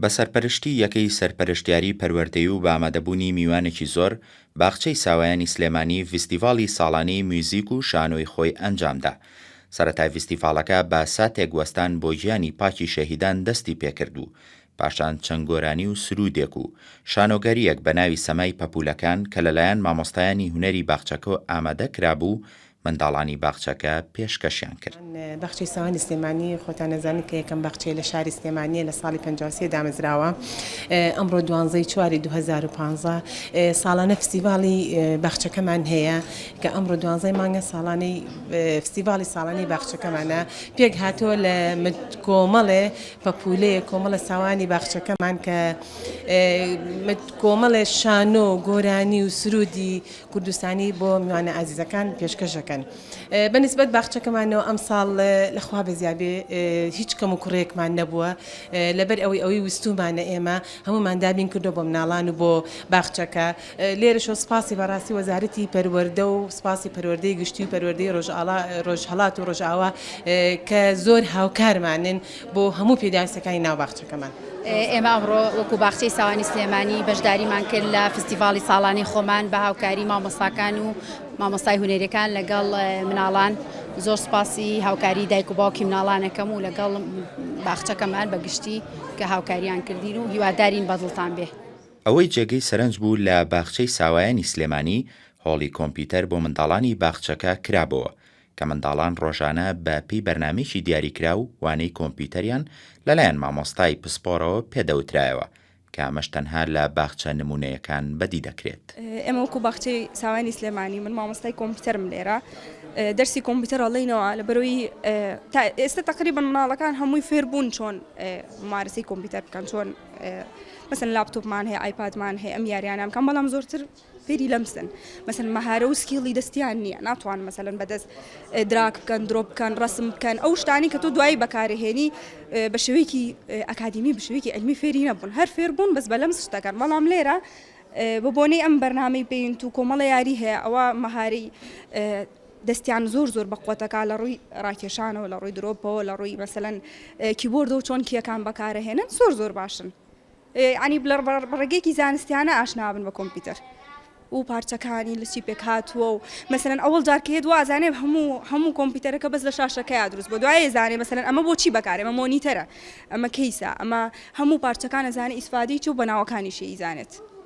بە سەرپەرشتی یەکەی سەرپەرشتیاری پەروەردەیی و بە ئامادەبوونی میوانێکی زۆر، باخچەی ساوایانی سلێمانی ڤیستیڤاڵی ساڵانەی میوزیک و شانۆی خۆی ئەنجامدا. سەرەتای ڤیستیڤاڵەکە بە ساتێک وەستان بۆ گیانی پاکی شەهیدان دەستی پێکرد و پاشان چەند گۆرانی و سروودێک و شانۆگەرییەک بە ناوی سەمای پەپوولەکان کە لەلایەن مامۆستایانی هونەری باخچەکەوە ئامادە کرابوو، منداڵانی باخچەکە پێشکەشیان کرد. باخچەی ساوانی سلێمانی خۆتان ئەزانن کە یەکەم باخچەیە لە شاری سلێمانییە لە ساڵی 53 دامەزراوە ئەمڕۆ دوانزەی چواری 2015 ساڵانە فستیڤاڵی باخچەکەمان هەیە کە ئەمڕۆ دوانزەی مانگە ساڵانەی فستیڤاڵی ساڵانەی باخچەکەمانە پێک هاتووە لە کۆمەڵێ پەپوولەیە کۆمەڵە ساوانی باخچەکەمان کە کۆمەڵێ شانۆ گۆرانی و سرودی کوردستانی بۆ میوانە ئازیزەکان پێشکەش ئەکەن. بە نیسبەت باخچەکەمانەوە ئەمساڵ لە خوا بەزیابێ هیچ کەم و کوڕیەکمان نەبووە لەبەر ئەوەی ئەوەی ویستومانە ئێمە هەموومان دابین کردووە بۆ مناڵان و بۆ باخچەکە لێرەشەوە سپاسی بەڕاستی وەزارەتی پەروەردە و سپاسی پەروەردەی گشتی و پەروەردەی ڕۆژهەڵات و ڕۆژئاوا کە زۆر هاوکارمانن بۆ هەموو پێداویستەکانی ناو باخچەکەمان. ئێمە ئەمڕۆ وەکو باخچەی ساوانی سلێمانی بەشداریمان کرد لە فستیڤاڵی ساڵانەی خۆمان بە هاوکاری مامۆستاکان و مامۆستای هونەریەکان لەگەڵ مناڵان زۆر سوپاسی هاوکاری دایک و باوکی مناڵانەکەم و لەگەڵ باخچەکەمان بە گشتی کە هاوکاریان کردین و هیوادارین بەدڵتان بێ. ئەوەی جێگەی سەرنج بوو لە باخچەی ساوایانی سلێمانی هۆڵی کۆمپیوتەر بۆ منداڵانی باخچەکە کرابۆوە کە منداڵان ڕۆژانە بە پێی بەرنامەیەکی دیاریکراو وانەی کۆمپیوتەریان لەلایەن مامۆستای پسپۆرەوە پێ دەوترایەوە کە ئەمەش تەنها لە باخچە نموونەیەکان بەدی دەکرێت. ئێمە وەکو باخچەی ساوایانی سلێمانی من مامۆستای کۆمپیوتەرم لێرە دەرسی کۆمپیوتەر ئەڵێینەوە لەبەرەوەی تا ئێستا تەقریبەن مناڵەکان هەمووی فێر بوون چۆن ممارەسەی کۆمپیوتەر بکەن چۆن مەسەن لاپتۆپمان هەیە ئایپادمان هەیە ئەم یاریانە بکەن بەڵام زۆرتر فێری لەمسن مەسەن مەهارە و skill ی دەستیان نییە ناتوان مەسەلەن بەدەست drag بکەن drop بکەن ڕسم بکەن ئەو شتانی کە تۆ دوایی بەکارهێنی بە شێوەیەکی ئەکادیمی بە شێوەیەکی علمی فێری نەبوون هەر فێر بوون بەس بە لەمس شتەکان بەڵام لێرە بە بۆنەی ئەم بەرنامەی Paint و کۆمەڵە یاری هەیە ئەوە مەهاری دەستیان زۆر زۆر بەقوەتەکە لە ڕووی ڕاکێشانەوە لە ڕووی drop ەوە لە ڕووی مەسەلەن کیبۆردەوە چۆن key ەکان بەکارەهێنن زۆر زۆر باشن یانی بە ڕێگەیەکی زانستیانە ئاشنا بن بە کۆمپیوتەر و پارچەکانی لە چی پێکهاتووە و مەسەلەن ئەوەڵ جار کە یەت وازانێ هەموو هەموو کۆمپیوتەرەکە بەس لە شاشەکەیا دروست بووە دوایێ زانێ مەسەلەن ئەمە بۆ چی بەکارێ ئەمە monitor ە ئەمە case ە ئەمە هەموو پارچەکان ئەزانێ ئیسفادەی چی و بە ناوەکانیشی ئەیزانێت.